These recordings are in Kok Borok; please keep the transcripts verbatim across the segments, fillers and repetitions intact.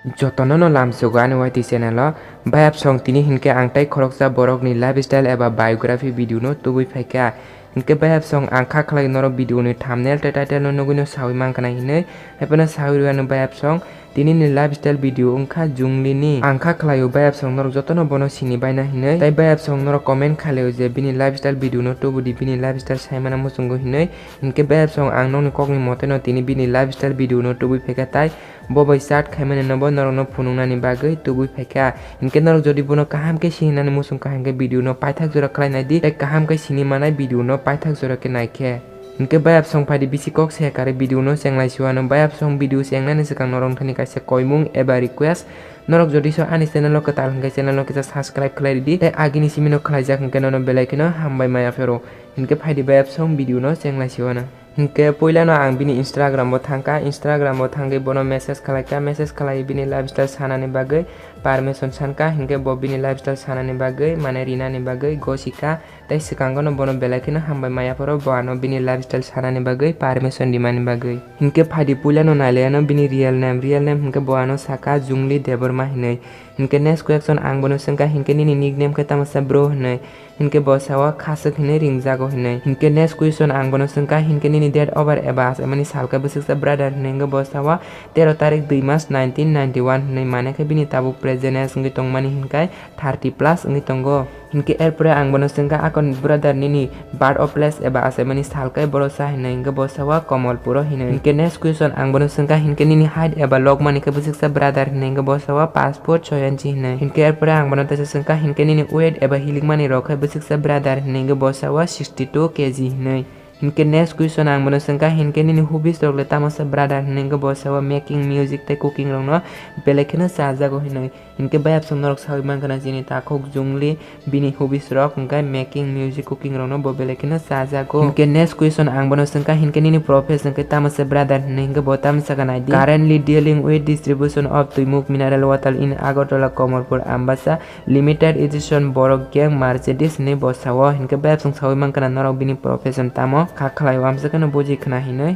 Jotono no lamsogo ani Y T channel o. Bayapsong tini hinkhe ang tei khoroksa borokni lifestyle eba biography video no tubui phaikha. Hinkhe bayapsong ang kha khlai norok video ni thumbnail tei title no nugui no saui mankha na hinui. Haiphano saui rwya no bayapsong tini ni lifestyle video wngkha Jungli ni. Ang kha khlaio bayapsong norok jotono bono sini baina hinui. Tei bayapsong norok comment khlaio je bini lifestyle video no tubudi, bini lifestyle saimano muchungo hinui. Hinkhe bayapsong ang nokni kokni mote no tini bini lifestyle video no tubui phaikha tei bo bai chat khaimani no bo norokno phunuknani bagwi tubui phaikha. Hinkhe norok jodi bono kaham khe sinani muchung kha hinkhe video no paithak jora khlai naidi tei kaham khe sini manai video no paithak jora khe naikhe. Hinkhe bayapsong phaidi bisi kok se kare video no chenglai siwano. Bayapsong video chengnani swkang norok thani kaisa koimung eba request. Norok jodi so ani channel o kwtal hinkhe channel no kisa subscribe khlai ridi tei agini simi no khlaijak hinkhe nono belai kheno hambai maya phero. Hinkhe phaidi bayapsong video no chenglai siwano. Hinkhe puilano ang bini Instagram o thangkha, Instagram o thangwi bono message khlaikha, message khlai bini lifestyle sanani bagwi permission sankha, hinkhe bo bini lifestyle sanani bagwi mane rinani bagwi gosikha, tei swkango no bono belai kheno hambai maya phoro bo ano bini lifestyle sanani bagwi permission rimani bagwi. Hinkhe phaidi puilano nailaiano bini real name, real name hinkhe bo ano sakha Jungli Debbarma hinui. Hinkhe next question ang bono swngkha hinkhe nini nickname khe tamo sa bro hinui. Hinkhe bo sao khaswk hinui ringjago hinui. Hinkhe next question ang bono swngkha hinkhe nini date of birth eba achaimani sal khe bwswksa brother hinui, hinkhe bo sao tero tarik dui mas nineteen ninety one hinui, mane khe bini tabuk present age wngwi tongmani hinkhe thirty plus wngwi tongo. Hinkhe erpore ang bono swngkha akon brother nini birth of place eba achaimani sal khe boro sa hinui, hinkhe bo sao Komolpuro hinui. Hinkhe next question ang bono swngkha hinkhe nini height eba logmani khe bwswksa brother hinui, hinkhe bo sao paanch foot soi inchi hinui. Hinkhe erpore ang bono teisa swngkha hinkhe nini weight eba hilikmani rok khe bwswksa brother hinui, hinkhe bo sao sixty two K G hinui. Hinkhe next question ang bono swngkha hinkhe nini hobbies rok le tamo sa brother hinui, hinkhe bo sao making music tei cooking rokno belai kheno chajago hinui. Hinkhe bayapsong norok saui mankha na chini takhuk Jungli bini hobbies rok hinkhe making music, cooking rokno bo belai kheno chajago. Hinkhe next question ang bono swngkha hinkhe nini profession khe tamo sa brother hinui, hinkhe bo tamo sakha naidi. Currently dealing with distribution of Twimuk mineral water in Agartala, Komolpur, Ambassa. Limited edition borok gang Mercedes hinui bo sao, hinkhe bayapsong saui mankha na norok bini profession tamo kha khlai o, amsa kheno buji khna hinui.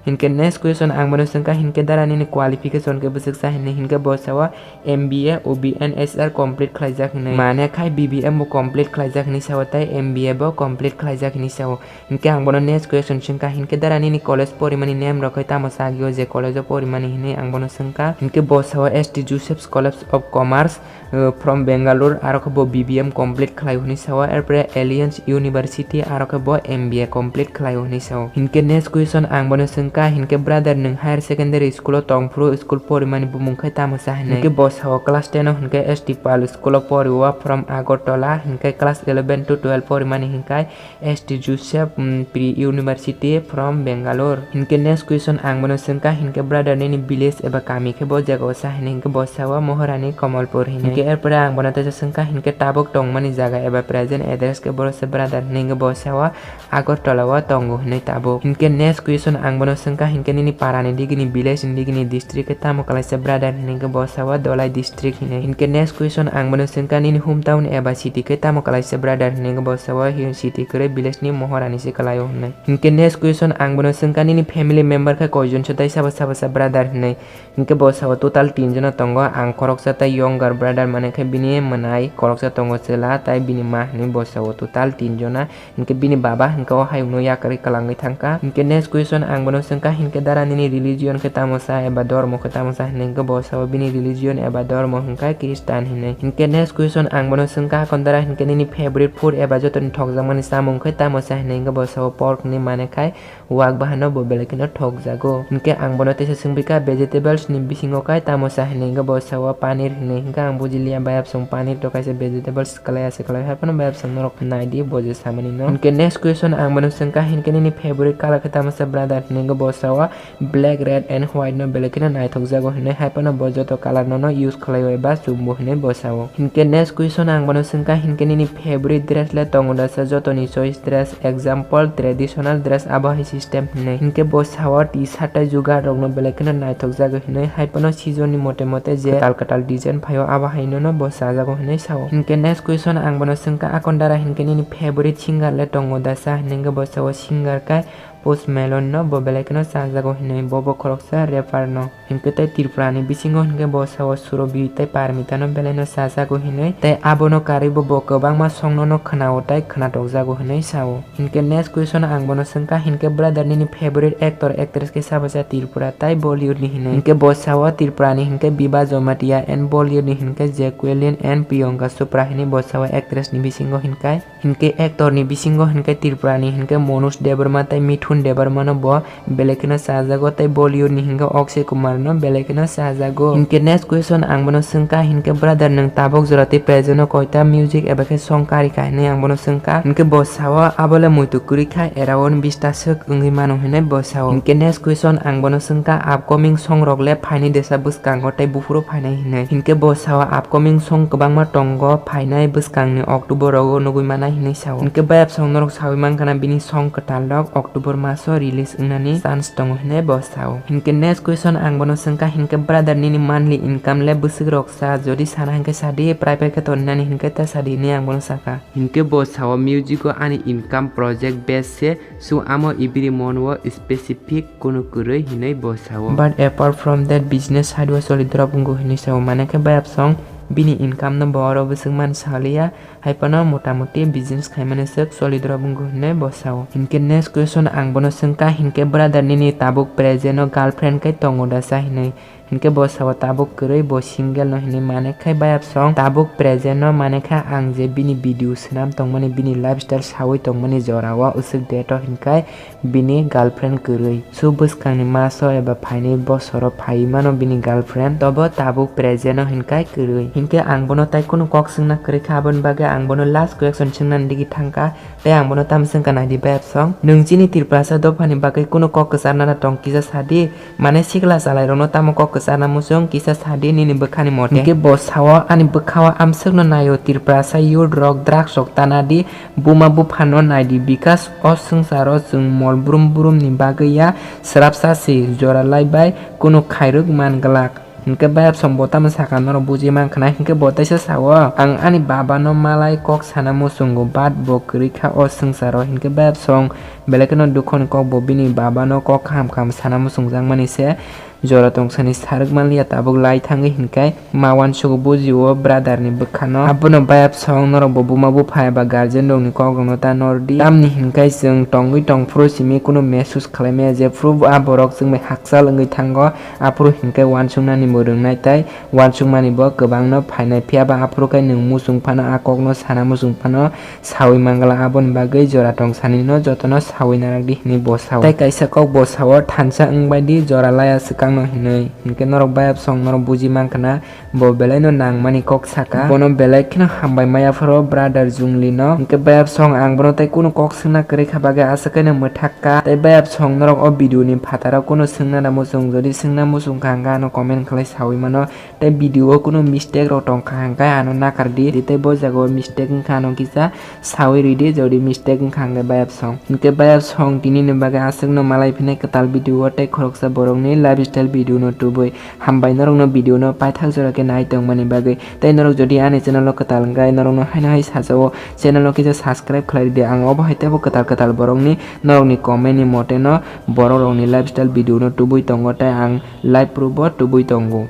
Hinkhe next question ang bono swngkha hinkhe dara nini qualification khe bwswksa hinui, hinkhe bo sao M B A O B N S R complete khlaijak hinui, mane khai B B M bo complete khlaijak hinui sao tei M B A bo complete khlaijak hinui sao. Hinkhe ang bono next question swngkha hinkhe dara nini college porimani name rok khe tamo sa agio je college o porimani hinui ang bono swngkha, hinkhe bo sao S T Joseph's College of Commerce, uh, from Bangalore, aro khe bo B B M complete khlaio hinui sao, erpore Alliance University, aro khe bo M B A complete khlaio hinui sao. Hinkhe next question ang bono swngkha, hinkhe brother nwng higher secondary school o tongphuru school porimani bumung khe tamo sa hinui? Hinkhe bo sao class ten o hinkhe S T Pal school o porio from Agartala, hinkhe class eleven to twelve porimani hinkhe S T Joseph, mm, Pre University from Bangalore. Hinkhe next question ang bono swngkha, hinkhe brother nini village eba kami khe bo jaga o sa hinui, hinkhe bo sao Moharani Komolpur hinui. Hinkhe erpore ang bono teisa swngkha, hinkhe tabuk tongmani jaga eba present address khe boro se brother hinui, hinkhe bo sao Agartala o tongo hinui tabuk. Hinkhe next question ang bono swngkha, hinkhe nini para ni digi ni village ni digi ni district khe tamo kalaisa brother hinui, hinkhe bo sao Dholai district hinui. Hinkhe next question ang bono swngkha, nini hometown eba city khe tamo kalaisa brother hinui, hinkhe bo sao hi city kwrwi village ni Moharani se kalaio hinui. Hinkhe next question ang bono swngkha, nini family member khe koijon se tei sabo sabo sa brother hinui? Hinkhe bo sao total tin jona tongo, ang khoroksa tei younger brother, mane khe bini mwnai khoroksa tongo chwla tei bini ma hinui, bo sao total tin jona. Hinkhe bini baba hinkhe o hayungno yakarwi kwlangwi thangkha. Hinkhe next question ang bono swngkha, hinkhe dara nini religion khe tamo sa eba dhormo khe tamo sa hinui? Hinkhe bo sao bini religion eba dhormo hinkhe Christian hinui. Hinkhe next question ang bono swngkha, akon dara hinkhe nini favorite food eba jotoni thokjakmani chamung khe tamo sa hinui? Hinkhe bo sao pork hinui, mane khai wak bahano bo belai kheno thokjago. Hinkhe ang bono teisa swngphi kha vegetables ni bisingo khe tamo sa hinui? Hinkhe bo sao paneer hinui. Hinkhe ang bujiliya bayapsong paneer to kaisa vegetables kwlai ase kwlai, haiphano bayapsong norok naidi bo je samani no. Hinkhe next question ang bono swngkha, hinkhe nini favorite color khe tamo sa brother hinui? Hinkhe bo sao black, red and white no belai kheno naithokjago hinui, haiphano bo joto color no no use khlaio eba chumbo hinui bo sao. Hinkhe next question ang bono swngkha, hinkhe nini favorite dress le tongo da sa? Jotoni choice dress, example traditional dress, abo hai system hinui. Hinkhe bo sao T-shirt tei jugar rok no belai kheno naithokjago hinui, haiphano season ni mote mote je kwtal kwtal design phaio abo hai no no bo chajago hinui sao. Hinkhe next question ang bono swngkha, akon dara hinkhe nini favorite singer le tongo da sa hinui? Hinkhe bo sao singer khe Post Malone no bo belai kheno chajago hinwi, bo bo khoroksa rapper no. Hinkhe tei Tripura ni bisingo hinkhe bo sao Surobi tei Parmita no belai no chajago hinwi, tei abono karwi bo bo kwbangma song no no khwnao tei khwnatokjago hinwi sao. Hinkhe next question ang bono swngkha, hinkhe brother nini favorite actor actress khe sabo cha Tripura tei Bollywood ni hinwi? Hinkhe bo sao Tripura ni hinkhe Biba Jamatia and Bollywood ni hinkhe Jacqueline and Priyanka Chopra hinwi bo sao actress ni bisingo hinkai. Hinkhe actor ni bisingo hinkhe Tripura ni hinkhe Manoj Debbarma tei Mithun Debbarma no bo belai kheno chajago tei Bollywood ni hinkhe Akshay Kumar no belai kheno chajago. Hinkhe next question ang bono swngkha, hinkhe brother nwng tabuk jora tei present o koita music eba khe song kari kha hinwi ang bono swngkha. Hinkhe bo sao abole muitu kwrwi kha around bista swk wngwi mano hinwi bo sao. Hinkhe next question ang bono swngkha, upcoming song rok le phaini desa bwskango tei buphuru phainai hinwi? Hinkhe bo sao upcoming song kwbangma tongo, phainai bwskangni October rogo nugwi manai hinwi sao. Hinkhe bayap song norok sawi mankha na bini song kwtal rok October maso release wngnani chance tongo hinwi bo sao. Hinkhe next question ang bono swngkha, hinkhe brother nini monthly income le bwswk rok sa? Jodi sana hinkhe sadi, private khe tonnani hinkhe ta sadi hinwi ang bono sakha. Hinkhe bo sao music o ani income project base se, so amo every month o specific kunu kwrwi hinwi bo sao. But apart from that, business side o solidrop wngo hinwi sao. Mane khe bayap song bini income no bo oro bwswk man saliya, hai phano motamuti business khaimani swk solidrop wngo hinwi bo sao. Hinkhe next question ang bono swngkha, hinkhe brother nini tabuk present o girlfriend khe tongo da sa hinwi? Hinkhe bo sao tabuk kwrwi, bo single no hinwi mane khai bayap song tabuk present no mane kha ang je bini video swnam tongmani, bini lifestyle sawi tongmani jora o usuk date o hinkhai bini girlfriend kwrwi. So bwskangni maso eba phainai bosoro phai mano bini girlfriend, tobo tabuk present o hinkhai kwrwi. Hinkhe ang bono tai kunu kok swngna kwrwi kha, aboni bagwi ang bono last question swngnani digi thangkha. Tei ang bono tamo swngkha naidi bayap song, nwng chini Tiprasa dophani bagwi kunu kok kwcharna tong kisa sadi, mane sikla chalairokno tamo kok kwcharna muchung kisa sadi nini bwkhani mote. Hinkhe bo sao, ani bwkhao amswkno naio Tiprasa youth rok, drugs rok tanadi, buma buphano naidi, because o swngcharo chwng mol brum brumni bagwi ya, swrapsa se jora laibai kunu khairok man glak. Hinkhe bayap song bo tamo sakha norok buji mankha na, hinkhe bo teisa sao, ang ani baba no malai kok sana muchungo, but bo kwrwi kha o swngcharo. Hinkhe bayap song belai kheno dukhoni kok, bo bini baba no kok kaham kaham sana muchungjakmani se jora tongsani sarwk manliya, tabuk lai thangwi hinkhai ma uansugo buji o brother ni bwkha no. Abono bayap song norok bo buma bupha eba guardian rok ni kok rok no ta nordi, tamni hinkhai chwng tongwi tongphuru simi kunu mehsus khlai maya, jephuru a borok chwng bai hakchal wngwi thango. Aphuru hinkhe uansuknani bo rwngnai tei uansukmani bo kwbangno phainai, phiya ba aphuru khe nwng muchung phano a kokno sana muchung phano saui mangala, aboni bagwi jora tongsanino jotono saui narakdi hinwi bo sao. Tei kaisa kok bo sao, thansa wngbaidi jora laya swkangno hinwi. Hinkhe norok bayap song norok buji mankha na, bo belaino nangmani kok saka. Bono belai kheno hambai maya phoro brother Jungli no. Hinkhe bayap song ang bono tei kunu kok swngna kwrwi kha bagwi aswk kaino mwthak kha. Tei bayap song norok o video ni phataro kunu swngna da muchung, jodi swngna muchung kha hwnkhe ano comment khlai saui mano. Tei video o kunu mistake rok tong kha hwnkhe ano nakar di. Tei bo jaga o mistake wngkha ano kisa saui ridi, jodi mistake wngkha hwnkhe bayap song. Hinkhe bayap song tini ni bagwi aswk no malai phinai kwtal video o tei khoroksa borok ni lifestyle video no tubui. Hambai norokno video no paithak jora khe nai tongmani bagwi. Tei norok jodi ani channel o kwtal wngkha, norokno haino hai sajao channel o kisa subscribe khlai ridi. Ang obo hai teibo kwtal kwtal borokni norokni comment ni mote no borok rokni lifestyle video no tubui tongo tei ang live proof bo tubui tongo.